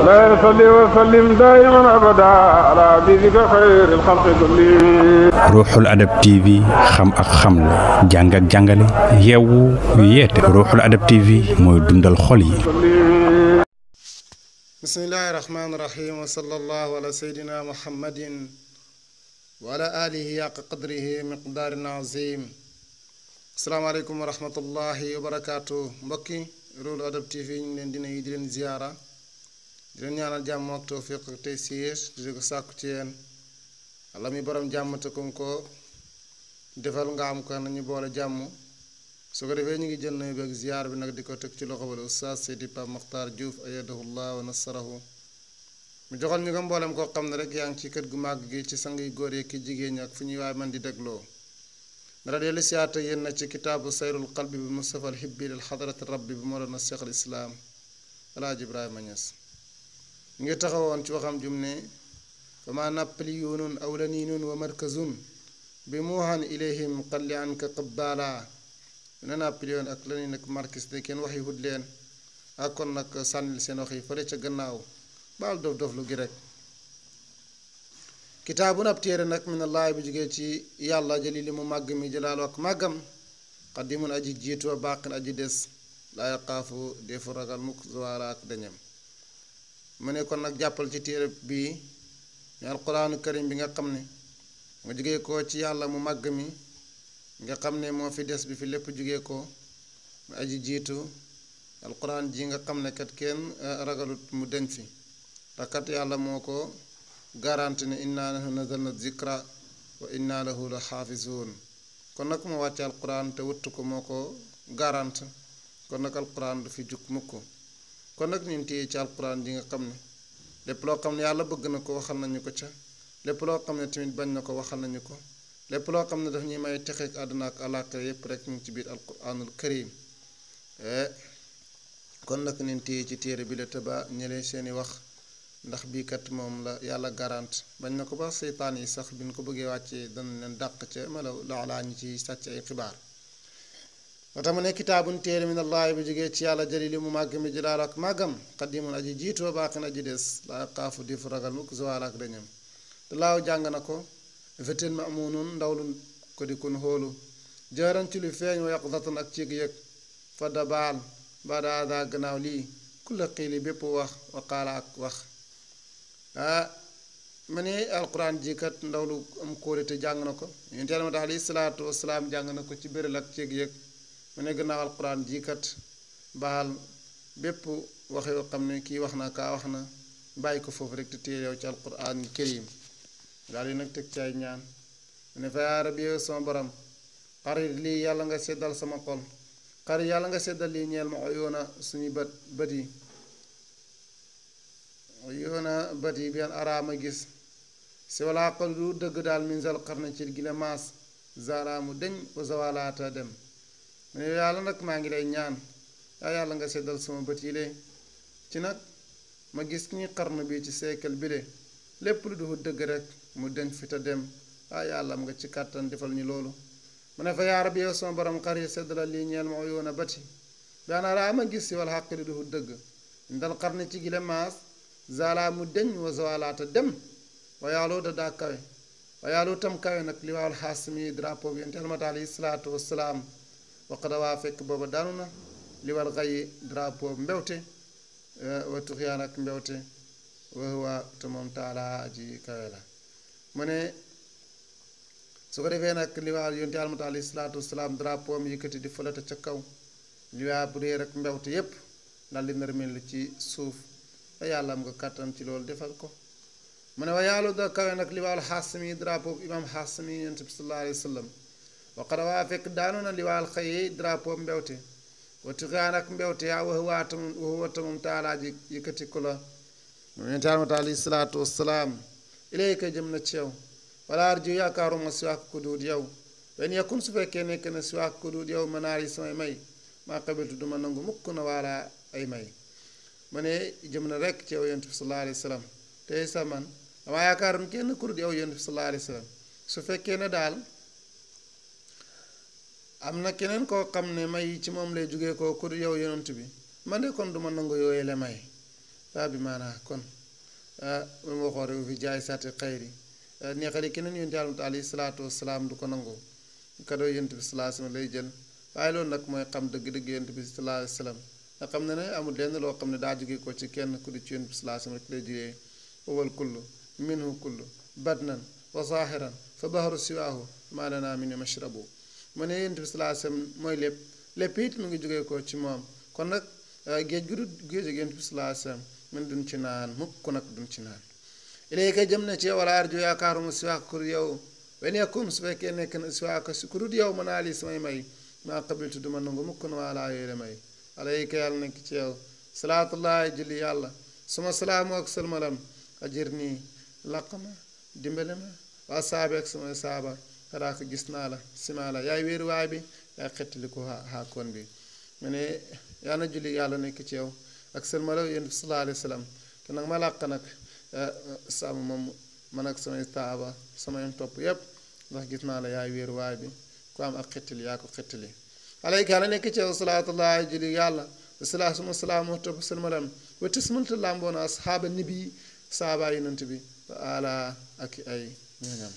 لا يصلي وسلم دائما ابدا على حبيبك خير الخلق كلهم. Ruuxul Adab TV xam ak xamle jàng ak jàngale yeewu yeete. Ruuxul Adab TV mooy dundal xol yi. bismillahi rahmaani rahim wa sallallahu ala sayyidina muhammadin wa ala alihi yaqa qadrihi miqdaarin azim. asalaamaaleykum wa rahmatullahi wa barakaatu. mbokki Ruuxul Adab TV ñu ngi leen di nuyu di leen ziyaara di leen ñaanal jàmm ak tawfiq ak taysiir di ko sàkku ci yéen. Allah mi borom jàmm te kum ko defal nga am ko nañu boole jàmm su ko defee ñu ngi jël nañu beeg ziyaar bi nag di ko teg ci loxo ba Oustaz Seydi Pape Makhtar Diouf ayadahullah wa nasarahu mu joxal ñu ko mboolem koo xam ne rek yaa ngi ci kër gu màgg gi ci sang yu góor yi ki jigéen ñi ak fu ñuy waay man di dégloo dara dellu siyaata yéen na ci kitaabu sayrul qalbi bi Mustafa al hibbi lil xadrati rabbi bi moo doon na Cheikh al Islam Alaaji Ibrahima Niass ñu ngi taxawoon ci waxam jum ne fama napliyunun awlaninun wa markazun bi muuhan ilayhim qalli anka qabbala ne Napoléon ak leneen nag markis de kenn waxi wut leen ak kon nag sànnil seen wax yi fële ca gannaaw baal dof dof lu gi rek kitaabun ab téere nag minallahi bu jógee ci yàlla jëli li mu màgg mi jëlaalu ak màggam xaddimun aji jiitu wa baqin aji des laa yaqaafu defu ragal mukk zawala ak dañam mu ne kon nag jàppal ci téere bii mi alquraanu karim bi nga xam ne mu jógee ko ci yàlla mu màgg mi nga xam ne moo fi des bi fi lépp jógee ko mu aji jiitu alquran ji nga xam ne kat kenn ragalut mu deñ fi takat yàlla moo ko garanti ne inna nahnu nazalna zikra wa inna lahu la xaafizuun kon nag moo wàcce alquran te wuttu ko moo ko garante kon nag alquran du fi jug mukk kon nag ñun téye ci alquran ji nga xam ne lépp loo xam ne yàlla bëgg na ko waxal nañu ko ca lépp loo xam ne tamit bañ na ko waxal nañu ko lépp loo xam ne daf ñuy may texeek àdduna ak àllaaxira yépp rek ñu ngi ci biir alquranul karim kon nag nin téye ci téere bi la tëba ñële seeni wax ndax bii kat moom la yàlla garante bañ na ko ba seytaan yi sax bi ñu ko bëggee wàccee dana leen dàq ca mala laalaa ñi ci sàcc ay xibaar moo tax mu ne kitaabun téere min allahi bu jógee ci yàlla jëli li mu màgg mi jëlaal ak màggam xaddimun aji jiitoo baaxin aji des laa xaafu di fu ragal mukk zawaal ak dañam te laaw jàng na ko feteen ma amunun ndaw lu ko di kun xóolu jëran ci lu feeñ wa yaqdatan ak cig yëg fadda baal baadaada gannaaw lii kulla xiili bépp wax waqaala ak wax ma ne alquran ji kat ndaw lu am kóolite jàng na ko yonent Yàlla ma tax alayhi salaatu wasalaam jàng na ko ci béral ak cig yëg mu ne gannaaw alquran ji kat baal bépp wax yoo xam ne kii wax na kaa wax na bàyyi ko foofu rek te téye yow ci alquran karim daal di nag teg ci ay ñaan mu ne fa yaa rabbi yow sama borom xarit lii yàlla nga seddal sama xol xarit yàlla nga seddal lii ñeel ma yoona suñu bët yi bien araama gis si wala xol du dëgg daal min zal xarna ci gi la maas zaraamu deñ wa zawalaata dem mu ne yàlla nag maa ngi lay ñaan yaa yàlla nga seddal sama bët yi lee ci nag ma gis ñi xarna bi ci seekal bi le lépp lu du dëgg rek mu deñ fi te dem yàlla am nga ci kàttan defal ñu loolu mu ne fa yaa rabbi yow sama borom xar yi seddala lii ñeel ma yoona bati daana raa ma gis si wala xàq li du dëgg ndal xar ne ci gile maas zala mu deñ wa zawalaata dem wa yaaloo da daa kawe wa yaaloo tam kawe nag li waawal xaas mi drapeau bi yonent Yàlla alayhi salaatu wasalaam waqada waa fekk booba daanu na li wal xayi drapeau mbewte wa tuxyaan ak mbewte wa huwa te moom taala aji kawe la mu ne su ko defee nag liwaa yonent Yàlla alayhi salaatu wasalaam drapeau am yëkkati di folate ca kaw liwaa bu réer ak mbewte yépp dal di nërmel ci suuf te yàlla am nga kàttan ci loolu defal ko mu ne wa yàlla da kawe nag liwaal xaasami drapeau bu imam xaasami yonent bi sallallahu alayhi wa sallam waqara waa fekk daanu na liwaal xëyi drapeau mbewte wa tixaan ak mbewte yaa waxuwaata moom taalaa ji yëkkati ko la yonent Yàlla alayhi salaatu wasalaam ilayka jëm na ci yow wala arju yaakaaruma si waak ko duut yow wen yakun su fekkee nekk na si waak ko duut yow manaar yi samay may maa qabiltu duma nangu mukk na waala ay may ma ne jëm na rek ci yow yonent bi sallallahu alayhi wa sallam tey sa man dama yaakaaroon kenn ku dut yow yonent bi sallallahu alayhi wa sallam su fekkee ne daal am na keneen koo xam ne may ci moom lay jógee koo ku dut yow yonent bi man de kon duma nangu yooyu la may bi maanaa kon mu waxoo rew fi jaay saati xayri neexali keneen yonent yàlla alayhi salaatu wasalaam du ko nangu kadoo yonent bi sallallahu alayhi wasallam lay jël waaye loolu nag mooy xam dëgg-dëgg yonent bi sallallahu alayhi wasallam nga xam ne amul lenn loo xam ne daa jóge ko ci kenn ku di ci yonent bi sallallahu alayhi wasallam rek lay jógee wal kullu minhu kullu badnan wa zahiran fa bahru siwaahu maa lanaa min mashrabu mu ne yonent bi sallallahu alayhi wasallam mooy lépp it mu ngi jógee ko ci moom kon nag géej gu dul géej ak yonent bi sallallahu alayhi wasallam mun duñ ci naan mukk nag duñ ci naan ilayka jëm na ci yow wala arju yaakaaruma siwaaka ku dul yow wen yakun su fekkee nekk na siwaaka ku dul yow mën naa lii samay may maa qabiltu duma nangu mukk na waa laa yooyu may alayka yàlla nekk ci yow salaatullahi julli yàlla suma salaamu ak salmalam ajir nii laq ma dimbale ma waa saabi ak samay saaba xaraa ko gis naa la simaa la yaay wéeruwaay bi yaay xettali ko xaakoon bi mu ne yàlla na julli yàlla nekk ci yow ak salmala yonent bi sallallahu alayhi wa sallam te nag ma làq nag sàmm moom man ak samay saaba samay topp yépp ndax gis naa la yaay wéeruwaay bi ku am ak xettali yaa ko xettali alayka yàlla nekk ci yow salaatullahi julli yàlla wasala suma salaamu topp salmalam wa tismunta lamboona asxaaba nibi saaba yonent bi wa ala ak ay ñooñam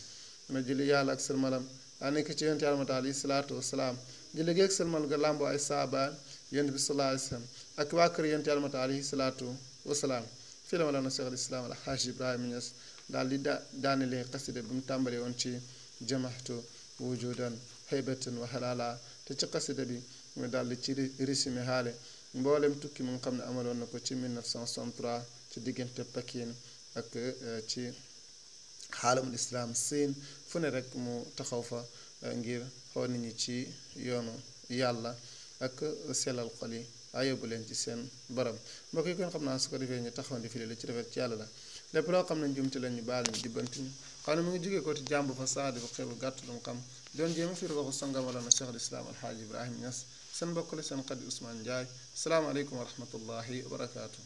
ma julli yàlla ak salmalam daa nekk ci yonent yàlla mata alayhi salaatu wasalaam julli geeg salmal ga lamboo ay saaba yonent bi sallallahu alayhi wasallam ak waa kër yonent yàlla mata alayhi salaatu wasalaam fii la ma lana Cheikh al Islam al Hajj Ibrahima Niass daal di daanelee xasida bi mu tàmbalee woon ci jamaxtu wujudan haybatan wa halala te ci xasida bi mu daal di ci résumé xaale mboolem tukki mu nga xam ne amaloon na ko ci 1963 ci diggante Pakin ak ci xaalamul islam siin fu ne rek mu taxaw fa ngir xool nit ñi ci yoonu yàlla ak sellal xol yi waaye yóbbu leen ci seen borom mbokk yi kon xam naa su ko defee ñu taxaw di firi la ci rafet ci yàlla la lépp loo xam ne njumte la ñu baal ñu jubbanti ñu xam ne mu ngi jógee ko ci jàmb fa saadi bu xeebu gàtt lu mu xam doon jéem a firi waxu sangam wala na Cheikh al Islam alxaaji Ibrahima Niass seen mbokk la seen xadi Ousmane Ndiaye salaamaaleykum wa rahmatullahi wa barakaatu.